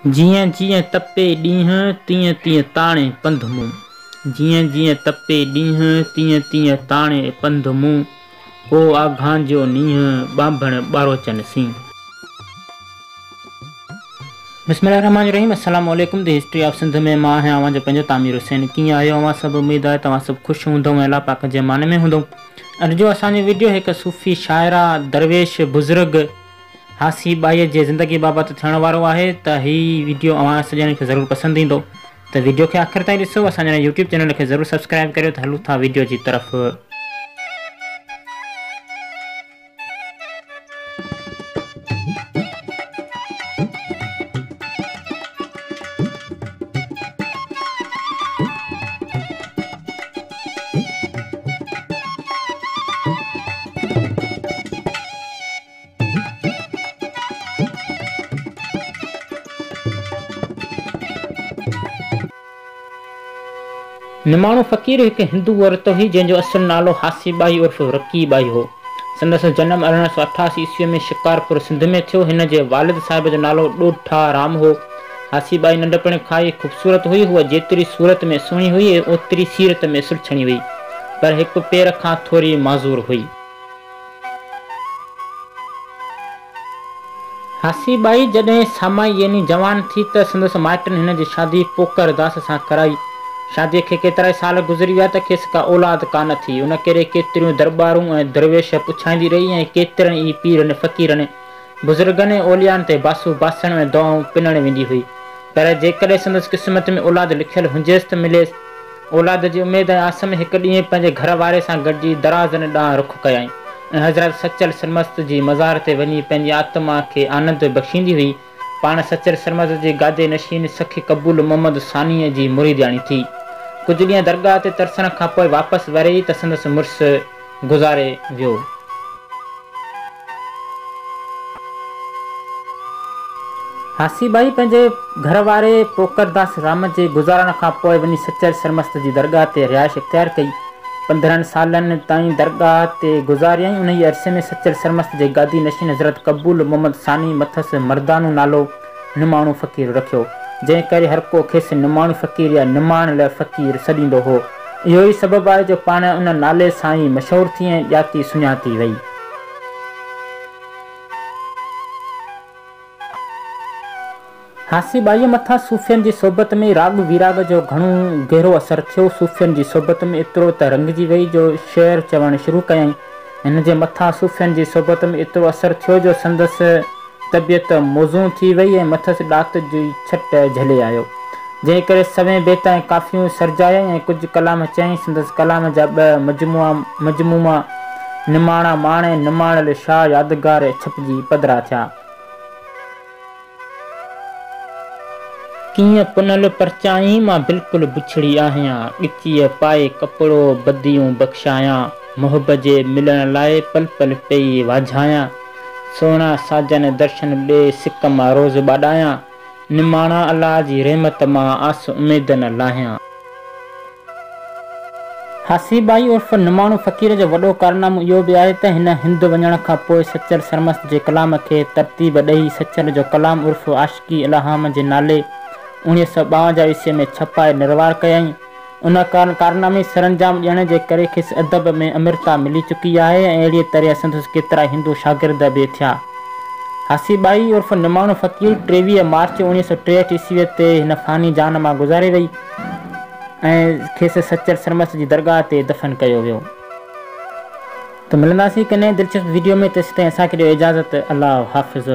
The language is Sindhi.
جيئن جيئن تپي ڏينهن، تيئن تيئن تاڻي پنڌ مون. جيئن جيئن تپي ڏينهن، تيئن تيئن تاڻي پنڌ مون. ڪو آگهان جو نينهن، ٻانڀڻ ٻاروچن سين. بسم الله الرحمٰن الرحيم السلام عليڪم the history of Sindh ۾ مان آهيان اوهان جو پنهنجو تعمير حسين ڪيئن آهيو اوهان سڀ اميد آهي ته اوهان سڀ خوش هوندؤ ۽ الله پاڪ جي امان ۾ هوندؤ اڄ جو اسان جو وڊيو هڪ صوفي شاعره درويش بزرگ هاسي ٻائيء جي زندگي بابت ٿيڻ وارو آهي ته هي وڊيو اوهان سڄڻن کي ضرور پسند ايندو ته وڊيو کي آخر تائين ڏسو اسان جي يوٽيوب چينل کي ضرور سبسڪرائب ڪريو ته هلون ٿا وڊيو جي طرف. نماڻو فقير هڪ هندو عورت هئي، جنهن جو اصل نالو هاسي ٻائي عرف رڪي ٻائي هو. سندس جنم 1888 عيسويء ۾ شڪارپور سنڌ ۾ ٿيو. هن جي والد صاحب جو نالو ڏوٺا رام هو. هاسي ٻائي ننڍپڻ کان ئي خوبصورت هئي. هوء جيتري صورت ۾ سهڻي هئي، اوتري سيرت ۾ سلڇڻي هئي، پر هڪ پير کان ٿوري معذور هئي. هاسي ٻائي جڏهن سامائي يعني جوان ٿي ته سندس مائٽن هن جي شادي پوڪر داس سان ڪرائي. شاديء کي ڪيترائي سال گذري ويا ته کيس ڪا اولاد ڪانه ٿي. ان ڪري ڪيتريون درٻارون ۽ درويش پڇائيندي رهي ۽ ڪيترن ئي پيرن فقيرن، بزرگن ۽ اوليائن تي باسون باسڻ ۽ دعائون پنڻ ويندي هئي. پر جيڪڏهن سندس قسمت ۾ اولاد لکيل هجيس ته مليس. اولاد جي اميد ۽ آس ۾ هڪ ڏينهن پنهنجي گهر واري سان گڏجي درازن ڏانهن رخ ڪيائين ۽ حضرت سچل سرمست جي مزار تي وڃي پنهنجي آتما کي آنند بخشيندي هئي. پاڻ سچل سرمست جي گادي نشين سخي قبول محمد ثانيء جي مريدياڻي ٿي. ڪجهه ڏينهن درگاهه تي ترسڻ کان پوء واپس وري ته سندس مڙس گذاري ويو. هاسي ٻائي پنهنجي گهر واري پوڪرداس رام جي گذارڻ کان پوء وڃي سچل سرمست جي درگاهه تي رهائش اختيار ڪئي. 15 سالن تائين درگاهه تي گذاريائين. انهيء عرصي ۾ سچل سرمست جي گادي نشين حضرت قبول محمد ثاني مٿس مردانو نالو نماڻو فقير رکيو، جنهن ڪري هرڪو کيس نماڻو فقير يا نماڻل فقير سڏيندو هو. اهو ئي سبب آهي جو پاڻ ان نالي سان ئي مشهور ٿي ۽ ڄاتي سڃاتي وئي. هاسي ٻائيء مٿان صوفين جي صحبت ۾ راڳ ويراڳ جو گهڻو گهرو اثر ٿيو. صوفين جي صحبت ۾ ايترو ته رڱجي وئي جو شعر چوڻ شروع ڪيائين. هن جي مٿان صوفين جي صحبت ۾ ايترو اثر ٿيو جو سندس طبيعت موزون ٿي وئي ۽ مٿس ڏات جي ڇٽ جهلي آيو. جنهن ڪري سوين بيت ۽ ڪافيون سرجايائين ۽ ڪجهه ڪلام چيائين. سندس ڪلام جا ٻه مجموعا مجموعا نماڻا ماڻ ۽ نماڻل شاهه يادگار ڇپجي پڌرا ٿيا. ڪيئن پنهل پرچائين مان بلڪل بڇڙي آهيان، ڳچيء پائي ڪپڙو بديون بخشايان، محب جي ملڻ لاء پل پل پئي واجهايان، سهڻا ساجن درشن ڏي سڪ مان روز ٻاڏايان. نماڻا الله جي رحمت مان آس اميد نه لاهيان. هاسي ٻائي عرف نماڻو فقير جو وڏو ڪارنامو اهو به آهي ته هن هند وڃڻ کان پوء سچل سرمست جي ڪلام کي ترتيب ڏئي سچل جو ڪلام عرف عاشقي الهام جي نالي 1952 عيسويء ۾ ڇپائي نروار ڪيائين. ان ڪارنامي سرانجام ڏيڻ جي ڪري کيس ادب ۾ امرتا ملي چڪي آهي ۽ اهڙيء طرح سندس ڪيترائي هندو شاگرد به ٿيا. هاسي ٻائي عرف نماڻو فقير 23 مارچ 1963 عيسويء تي هن فاني جهان مان گذاري وئي ۽ کيس سچل سرمست جي درگاهه تي دفن ڪيو ويو. ته ملنداسين ڪنهن نئين دلچسپ وڊيو ۾ تيسيتائين اسان کي ڏيو اجازت الله حافظ.